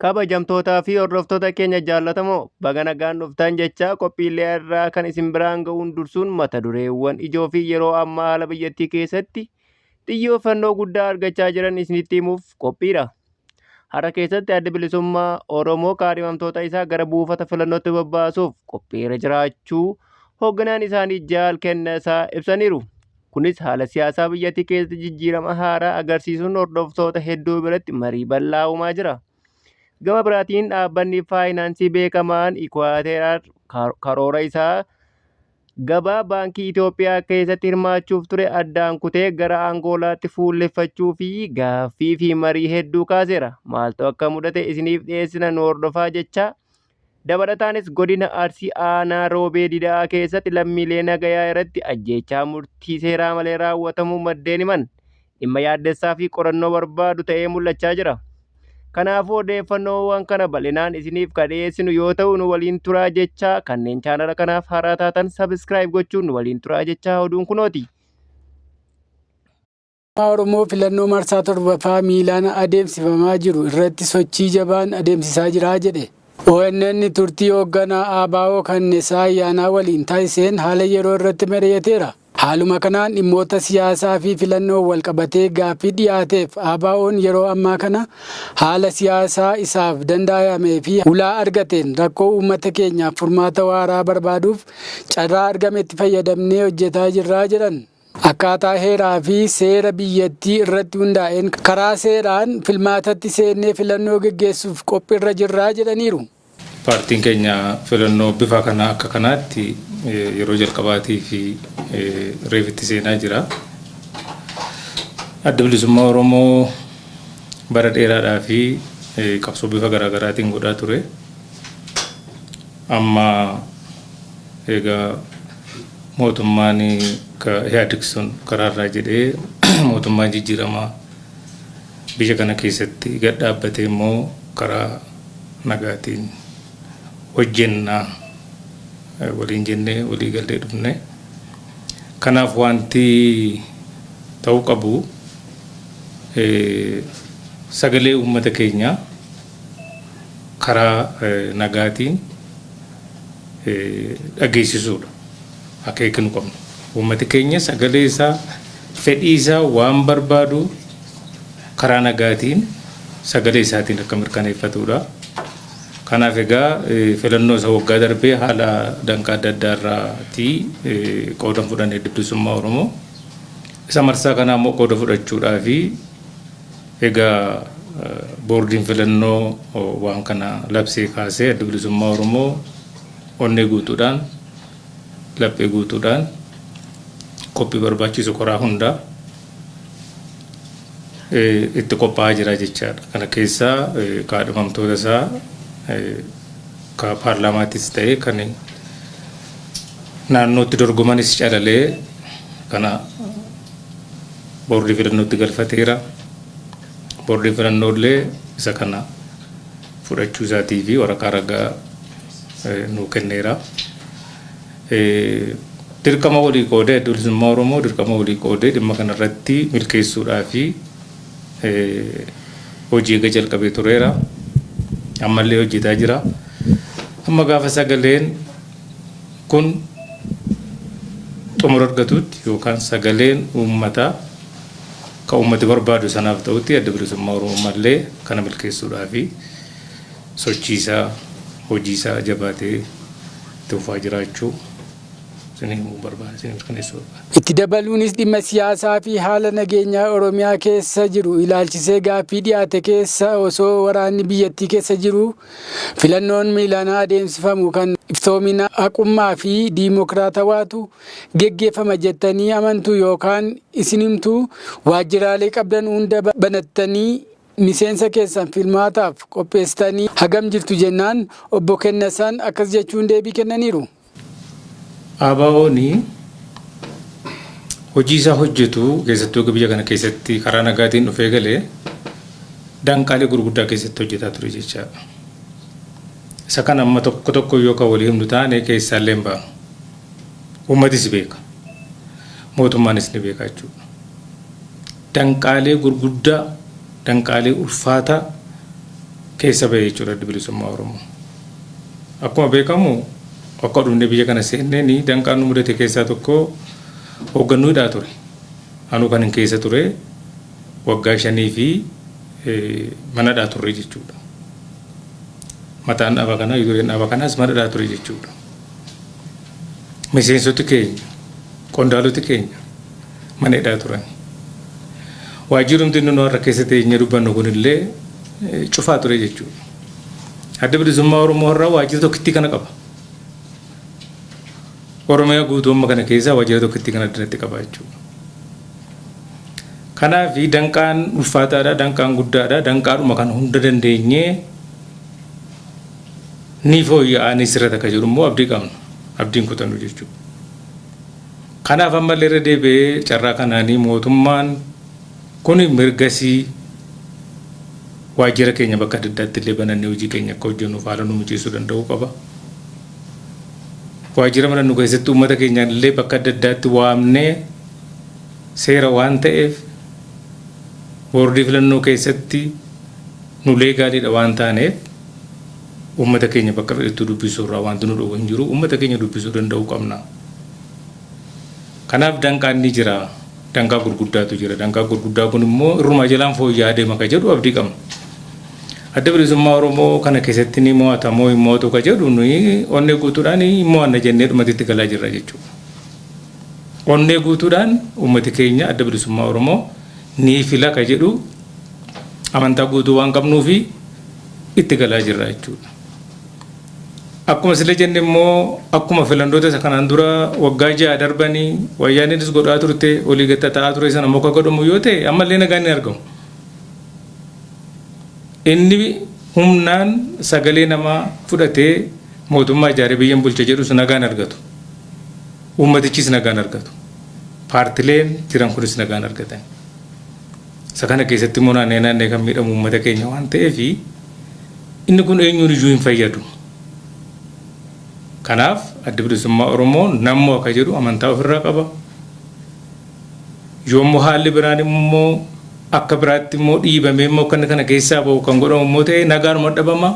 Kabajamtootaa fi hordoftoota keenya jaallatamoo baga nagaan dhuftan jechaa qophiilee irraa kan isin biraan ga'uun dursuun mata dureewwan ijoo fi yeroo ammaa haala biyyattii keessatti xiyyeeffannoo guddaa argachaa jiran isinitti himuuf qophiidha. Har'a keessatti Addi Bilisummaa Oromoo kaadhimamtoota isaa gara buufata filannootti bobbaasuuf qophiirra jiraachuu hoogganaan isaanii Jaal Kennasaa ibsaniiru. Kunis haala siyaasaa biyyattii keessatti jijjiirama haaraa agarsiisuun hordoftoota hedduu biratti marii bal'aa uumaa jira. Gama biraatiin dhaabbanni faayinaansii beekamaan Ikuwaateeraar karoora isaa gabaa baankii Itoophiyaa keessatti hirmaachuuf ture addaan kutee gara Angoolaatti fuulleffachuu fi gaaffii fi marii hedduu kaaseera. Maaltu akka mudate isiniif dhiyeessina nu hordofaa jechaa Dabalataanis godina Arsii aanaa Roobee Dida'aa keessatti lammiilee nagayaa irratti ajjeechaa murtii seeraa malee raawwatamuu maddeen himan dhimma yaaddessaa fi qorannoo barbaadu ta'ee mul'achaa jira. Kanaafuu odeeffannoowwan kana bal'inaan isiniif kan dhiyeessinu yoo ta'u nu waliin turaa jechaa kanneen chaanala kanaaf haaraa taatan subscribe gochuun nu waliin turaa jechaa oduun kunooti. Oromoo filannoo marsaa 7ffaa miilaan adeemsifamaa jiru irratti sochii jabaan adeemsisaa jira jedhe. ONN turtii hoogganaa ABO Kennesaa Ayyaanaa waliin taasiseen haala yeroo irratti mari'ateera. Haaluma kanaan dhimmoota siyaasaa fi filannoo wal qabatee gaaffii dhiyaateef ABO'n yeroo ammaa kana haala siyaasaa isaaf danda'amee fi hulaa argateen rakkoo uummata keenyaaf furmaata waaraa barbaaduuf carraa argametti fayyadamnee hojjetaa jirra jedhan. Akkaataa heeraa fi seera biyyattii irratti hundaa'een karaa seeraan filmaatatti seennee filannoo geggeessuuf qophiirra jirra jedhaniiru. Paartiin keenya filannoo bifa kana akka kanaatti yeroo jalqabaatii fi reefitti seenaa jira. Adda Bilisummaa Oromoo bara dheeraadhaa fi qabsoo bifa garaagaraatiin godhaa ture. Amma egaa mootummaan Ihaadig sun karaarraa jedhee mootummaan jijjiiramaa biyya kana keessatti gad dhaabbatee immoo karaa nagaatiin hojjennaa waliin jennee walii gallee dhufne. Kanaaf wanti ta'uu qabu sagalee uummata keenyaa karaa nagaatiin dhageessisuudha. Akeeka nu qabnu. Uummati keenya sagalee isaa, fedhii isaa waan barbaadu karaa nagaatiin sagalee isaatiin akka mirkaneeffatudha. Kanaaf egaa filannoo isa waggaa darbee haala danqaa adda addaa irraatii qooda fudhanne Bilisummaa Oromoo. Isa marsaa kanaa immoo qooda fudhachuudhaa fi egaa boordiin filannoo waan kana labsee kaasee Adda Bilisummaa Oromoo onnee guutuudhaan laphee guutuudhaan qophii barbaachisu karaa hundaa itti qophaa'aa jira jechaadha. Kana keessaa kaadhimamtoota isaa ka paarlaamaattis ta'e kan naannootti dorgomanis calalee kana boordii filannootti galfateera. Boordiin filannoo illee isa kana fudhachuu isaatii fi waraqaa ragaa nuu kenneera. Dirqama walii qoodee Adda Bilisummaa Oromoo dirqama walii qoodee dhimma kanarratti milkeessuudhaa fi hojii eega jalqabee tureera. Ammallee hojjetaa jira. Amma gaafa sagaleen kun xumura argatutti yookaan sagaleen uummataa kan uummati barbaadu sanaaf ta'utti Adda Bilisummaa Oromoo ammallee kana milkeessuudhaa fi sochii isaa hojii isaa jabaatee itti fufaa jiraachuu isin himuu barbaada, isin mirkaneessuu barbaada. Itti dabaluunis dhimma siyaasaa fi haala nageenyaa Oromiyaa keessa jiru ilaalchisee gaaffii dhiyaate keessa osoo waraanni biyyattii keessa jiru filannoon miilanaa adeemsifamu kan iftoomina haqummaa fi diimokiraatawaatu geggeeffama jettanii amantu yookaan isinimtuu waajjiraalee qabdan hunda banattanii miseensa keessan filmaataaf qopheessitanii hagam jirtu jennaan obbo Kennasaan akkas jechuun deebii kennaniiru. ABO'n hojii isaa hojjetu keessattuu biyya kana keessatti karaa nagaatiin dhufee galee danqaalee gurguddaa keessatti hojjetaa ture jechaadha. Isa kana amma tokko tokko yoo kan walii himnu taane keessaallee hin baanu. Uummatis beeka. Mootummaanis ni beeka jechuudha. Danqaalee gurguddaa, danqaalee ulfaataa keessa ba'e jechuudha Adda Bilisummaa Oromoo. Akkuma beekamu akka dhumne biyya kana seenneen danqaan nu mudate keessaa tokko hooggannuu hidhaa ture. Anuu kan hin keessa ture waggaa 5 fi manadhaa turre jechuudha. Mataan dhaaba kanaa, ijoolleen dhaaba kanaas manadhaa ture jechuudha. Miseensoti keenya, qondaaloti keenya mana hidhaa turan. Waajjirumti nu har'a keessa teenyee dubbannu kunillee cufaa ture jechuudha. Adda Bilisummaa Oromoo har'a waajjira tokkittii kana qaba. Oromiyaa guutuu amma kana keessaa waajjira tokkittii kana addanatti qaba jechuudha. Kanaaf danqaan ulfaataadha, danqaan guddaadha, danqaadhuma kana hunda dandeenyee ni fooyya'aa ni sirrata akka jedhu immoo abdii qabna. Abdiin kutannu jechuudha. Kanaaf ammallee irra deebi'ee carraa kanaanii mootummaan kun mirgasii waajjira keenya bakka adda addaatti illee banannee hojii keenya akka hojjennuuf haala nu mijeessuu danda'uu qaba. Waajjira banannu keessatti uummata keenyaan illee bakka adda addaatti waamnee seera waan ta'eef boordii filannoo keessatti nu leegaaliidha waan taaneef uummata keenya bakka fedhettuu dubbisuu irraa wanti nu dhowwu hin jiru. Uummata keenya dubbisuu danda'uu qabna. Kanaaf danqaan ni jira. Danqaa gurguddaatu jira. Danqaa gurguddaa kun immoo irrumaa jalaan fooyya'aa deema ka jedhu abdii qabna. Adda Bilisummaa Oromoo kana keessatti ni mo'ata moo hin mo'atu ka jedhu nuyi onnee guutuudhaan hin mo'anna jennee dhumatitti galaa jirra jechuudha. Onnee guutuudhaan uummati keenya Adda Bilisummaa Oromoo ni fila ka jedhu amantaa guutuu waan qabnuufi itti galaa jirra jechuudha. Akkuma sila jenne immoo akkuma filannoota isa kanaan dura waggaa 6 darbanii wayyaaneenis godhaa turte olii gad ta'aa ture sana muka godhamu yoo ta'e ammallee nagaan hin argamu. Inni humnaan sagalee namaa fudhatee mootummaa ijaaree biyyan bulcha jedhus nagaan argatu. Uummatichis nagaan argatu. Paartileen jiran kunis nagaan argatan. Isa kana keessatti immoo naannee naannee kan miidhamu uummata keenya waan ta'eef inni kun eenyuun iyyuu hin fayyadu. Kanaaf Adda Bilisummaa Oromoo nammoo akka jedhu amantaa ofirraa qaba. Yoommoo haalli biraan immoo akka biraatti immoo dhiibamee immoo akka inni kana keessaa bahu kan godhamu immoo ta'e nagaanuma dhabama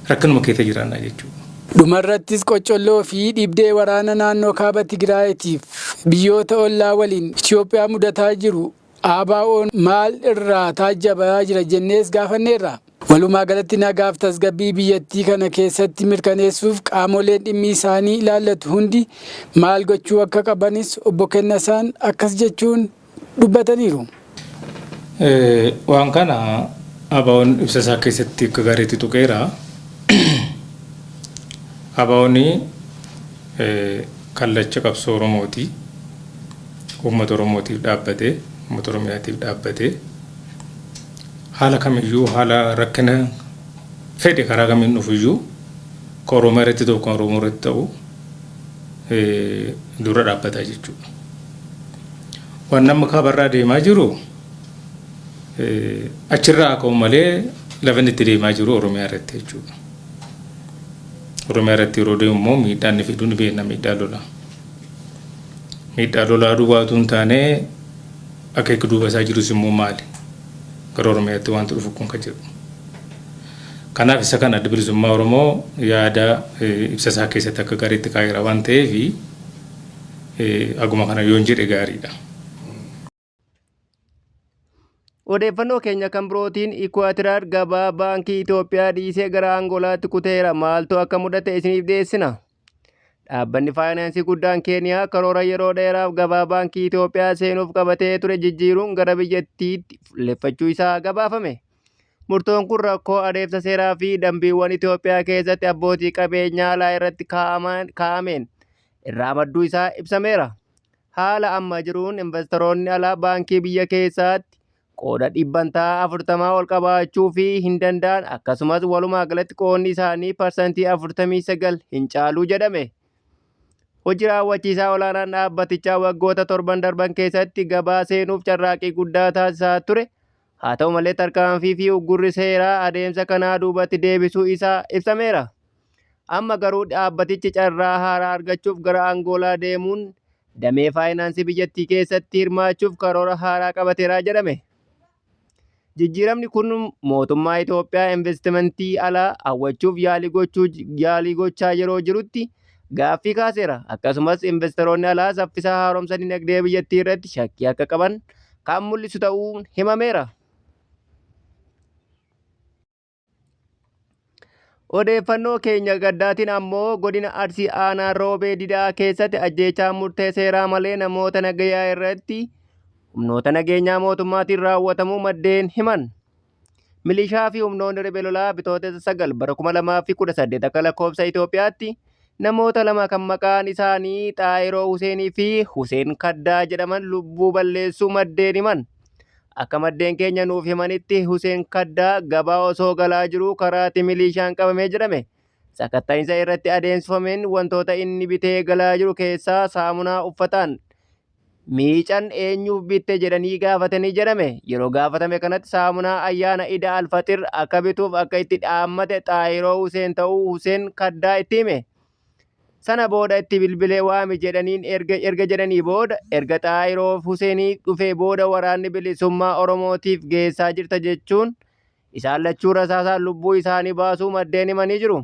rakkinuma keessa jiraannaa jechuudha. Dhumarrattis qoccolloo fi dhibdee waraana naannoo kaaba Tigraayitiif biyyoota ollaa waliin Itoophiyaa mudataa jiru ABO'n maal irraa taajjabaa jira jennees gaafanneerra. Walumaa galatti nagaaf tasgabbii biyyattii kana keessatti mirkaneessuuf qaamoleen dhimmi isaanii ilaallatu hundi maal gochuu akka qabanis obbo Kennasaan akkas jechuun dubbataniiru. Waan kana ABO'n ibsa isaa keessatti akka gaariitti tuqeera. ABO'n kallacha qabsoo Oromooti. Uummata Oromootiif dhaabbatee, uummata Oromiyaatiif dhaabbatee haala kamiyyuu haala rakkina fedhe karaa kamiin dhufuyyuu kan Oromiyaa irratti ta'u kan Oromoo irratti ta'u dura dhaabbataa jechuudha. Waan nama kaabarraa deemaa jiru achirraa haa ka'u malee lafa inni itti deemaa jiru Oromiyaa irratti jechuudha. Oromiyaa irratti yeroo deemu immoo miidhaan inni fidu ni beekna miidhaa lolaa. Miidhaa lolaa duwwaatu hin taane akeeka duuba isaa jirus immoo maali? Gara Oromiyaatti wanti dhufu kun kan jedhu. Kanaaf isa kana Adda Bilisummaa Oromoo yaada ibsa isaa keessatti akka gaariitti kaa'eera waan ta'eef aguma kana yoon jedhe gaariidha. Odeeffannoo keenya kan birootiin Ikuwaatiraar gabaa baankii Itoophiyaa dhiisee gara Angoolaatti kuteera. Maaltu akka mudate isiniif dhiyeessina. Dhaabbanni faayinaansii guddaan Keeniyaa karoora yeroo dheeraaf gabaa baankii Itoophiyaa seenuuf qabatee ture jijjiiruun gara biyyattiitti fuulleffachuu isaa gabaafame. Murtoon kun rakkoo adeemsa seeraa fi dambiiwwan Itoophiyaa keessatti abbootii qabeenyaa alaa irratti kaa'ameen irraa madduu isaa ibsameera. Haala amma jiruun investoroonni alaa baankii biyya keessaatti qooda dhibbantaa 40 ol qabaachuu fi hin danda'an akkasumas walumaa galatti qoodni isaanii parsantii 49 hin caalu jedhame. Hojii raawwachiisaa olaanaan dhaabbatichaa waggoota torban darban keessatti gabaa seenuuf carraaqqii guddaa taasisaa ture. Haa ta'u malee tarkaanfii fi uggurri seeraa adeemsa kanaa duubatti deebisuu isaa ibsameera. Amma garuu dhaabbatichi carraa haaraa argachuuf gara Angoolaa deemuun damee faayinaansii biyyattii keessatti hirmaachuuf karoora haaraa qabateera jedhame. Jijjiiramni kun mootummaa Itoophiyaa investimentii alaa hawwachuuf yaalii gochaa yeroo jirutti gaaffii kaaseera. Akkasumas investoroonni alaa saffisa haaromsa dinagdee biyyattii irratti shakkii akka qaban kan mul'isu ta'uun himameera. Odeeffannoo keenya gaddaatiin ammoo godina Arsii aanaa Roobee Didaa keessatti ajjeechaa murtee seeraa malee namoota nagayaa irratti humnoota nageenyaa mootummaatiin raawwatamuu maddeen himan. Milishaa fi humnoonni riphee lolaa Bitootessa 9 bara 2018 akka lakkoofsa Itoophiyaatti namoota lama kan maqaan isaanii Xaayiroo Huseenii fi Huseen Kaddaa jedhaman lubbuu balleessuu maddeen himan. Akka maddeen keenya nuuf himanitti Huseen Kaddaa gabaa osoo galaa jiruu karaatti milishaan qabamee jedhame. Sakatta'iinsa irratti adeemsifameen wantoota inni bitee galaa jiru keessaa saamunaa uffataan miican eenyuuf bitte jedhanii gaafatanii jedhame. Yeroo gaafatame kanatti saamunaa ayyaana Ida Alfaxir akka bituuf akka itti dhaammate Xaayiroo Huseen ta'uu Huseen Kaddaa itti hime. Sana booda itti bilbilee waami jedhaniin erga jedhanii booda erga Xaayiroo Huseenii dhufee booda waraanni bilisummaa Oromootiif geessaa jirta jechuun isaan lachuu rasaasaan lubbuu isaanii baasuu maddeen himanii jiru.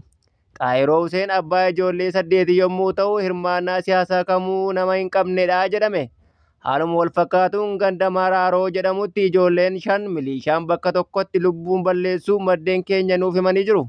Xaayiroo Huseen abbaa ijoollee 8 yommuu ta'u hirmaannaa siyaasaa kamuu nama hin qabnedha jedhame. Haaluma wal fakkaatuun ganda Maraaroo jedhamutti ijoolleen 5 milishaan bakka tokkotti lubbuun balleessuu maddeen keenya nuuf himanii jiru.